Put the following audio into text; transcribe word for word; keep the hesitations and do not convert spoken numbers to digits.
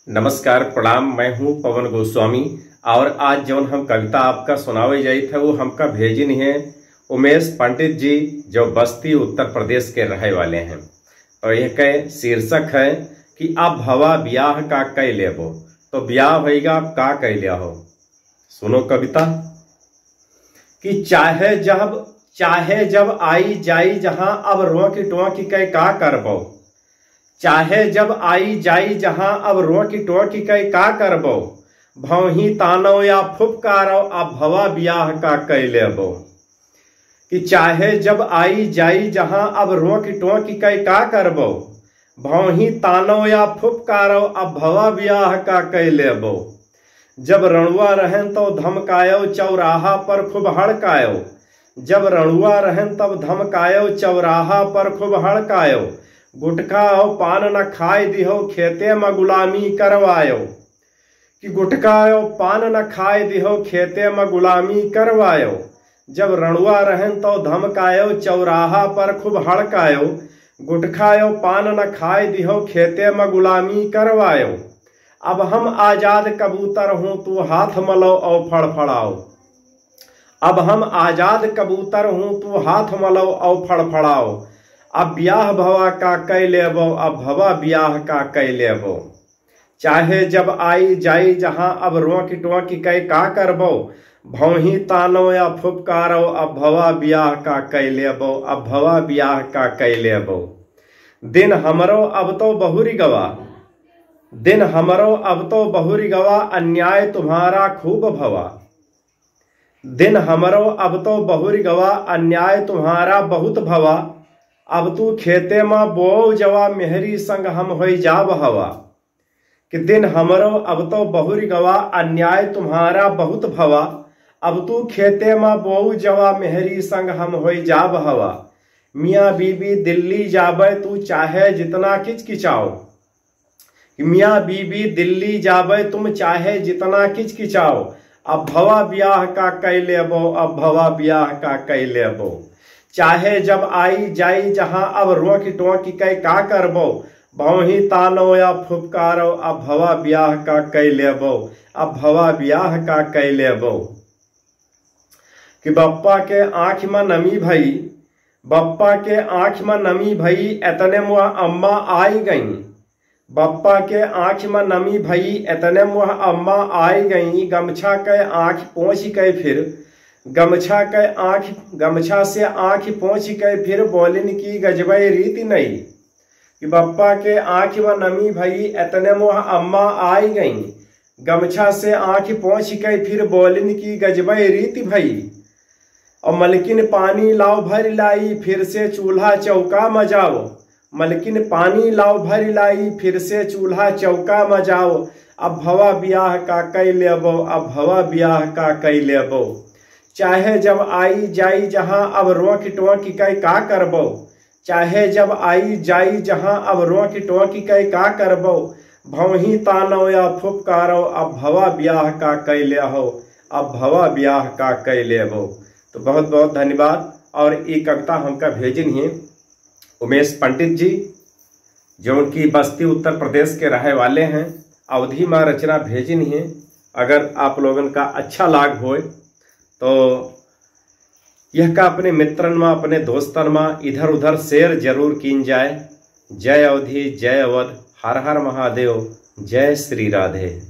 नमस्कार, प्रणाम, मैं हूँ पवन गोस्वामी। और आज जौन हम कविता आपका सुनावे जाइत है, वो हमका भेजिन है उमेश पंडित जी, जो बस्ती उत्तर प्रदेश के रहे वाले हैं। और यह के शीर्षक है कि अब भवा ब्याह का कइ लेबो। तो ब्याह भइगा, अब का कइ लिया हो? सुनो कविता। कि चाहे जब, चाहे जब आई जाई जहाँ, अब रोक टोक के का करबो? चाहे जब आई जाई जहाँ, अब रोक टोक के का करबो? भौही तानो या फुफकारो, अब भवा ब्याह का कइ लेबो। कि चाहे जब आई जाई जहाँ, अब रोक टोक के का करबो? भौही तानो या फुफकारो, अब भवा ब्याह का कइ लेबो। जब रणुआ रहन तो धमकायो, चौराहा पर खूब हड़कायो। जब रणुआ रहन तब धमकायो, चौराहा पर खूब हड़कायो। गुटखा और पान न खाए दिहो, खेते में गुलामी करवायो। कि गुटखा और पान न खाए दिहो, खेते में गुलामी करवायो। जब रणुआ रहन तो धमकायो, चौराहा पर खूब हड़कायो। गुटखा और पान न खाए दिहो, खेते में गुलामी करवायो। अब हम आजाद कबूतर हूँ, तू हाथ मलो और फड़फड़ाओ। अब हम आजाद कबूतर हूँ, तू हाथ मलो और फड़फड़ाओ। अब ब्याह भवा का कइ लेबो, अब भवा ब्याह का कइ लेबो। चाहे जब आई जाई जहाँ, अब रोक टोक के का करबो? भौही तानो या फुफकारो, अब भवा ब्याह का कइ लेबो, अब भवा ब्याह का कइ लेबो। दिन हमरो अब तो बहुरि गवा, दिन हमरो अब तो बहुरि गवा, अन्याय तुम्हारा खूब भवा। दिन हमरो अब तो बहुरि गवा, अन्याय तुम्हारा बहुत भवा। अब तू खेते मा बोव जवा, मेहरी संग हम होइ जाब हवा। कि दिन हमरो अब तो बहुरि गवा, अन्याय तुम्हारा बहुत भवा। अब तू खेते मा बोव जवा, मेहरी संग हम होइ जाब हवा। मियाँ बीबी दिल्ली जाबे, तू चाहे जितना किचकिचाओ। कि मियाँ बीबी दिल्ली जाबे, तुम चाहे जितना किचकिचाओ, अब भवा ब्याह का कइ लेबो, अब भवा ब्याह का कइ लेबो। चाहे जब आई जाई जहाँ, अब रोक टोक के का करबो? भौही तानो या फुफकारो, अब भवा ब्याह का कइ लेबो, अब भवा ब्याह का कइ लेबो। कि बप्पा के आँख में नमी भई, बप्पा के आँख में नमी भई, एतने मोह अम्मा आई गईं। बप्पा के आँख में नमी भई, एतने मोह अम्मा आई गईं। गमछा के आँख पोंछि के फिर, गमछा के आँख, गमछा से आँख पोंछि के फिर बोलिन कि गजबै रीति नई। कि बप्पा के आँख में नमी भई, एतने मोह अम्मा आई गईं। गमछा से आँख पोंछि के फिर बोलिन कि गजबै रीति भई। और मलकिन पानी लाव भरि लाई, फिर से चूल्हा चौका मजाओ। मलकिन पानी लाव भरि लाई, फिर से चूल्हा चौका मजाओ। अब भवा ब्याह का कइ लेबो, अब भवा ब्याह का कइ लेबो। चाहे जब आई जाई जहाँ, अब रोक टोक के का करबो? चाहे जब आई जाई जहाँ, अब रोक टोक के का करबो? भौही तानो या फुफकारो, अब भवा ब्याह का कइ लेहो, अब भवा ब्याह का कइ लेबो। तो बहुत बहुत धन्यवाद। और ई कविता हमका भेजिन ही उमेश पंडित जी, जौन की बस्ती उत्तर प्रदेश के रहे वाले हैं, अवधी मा रचना भेजिन ही। अगर आप लोगन का अच्छा लाग होय तो यह का अपने मित्रन मा, अपने दोस्तन मा इधर उधर share जरूर कीन जाए। जय अवधी, जय अवध, हर हर महादेव, जय श्री राधे।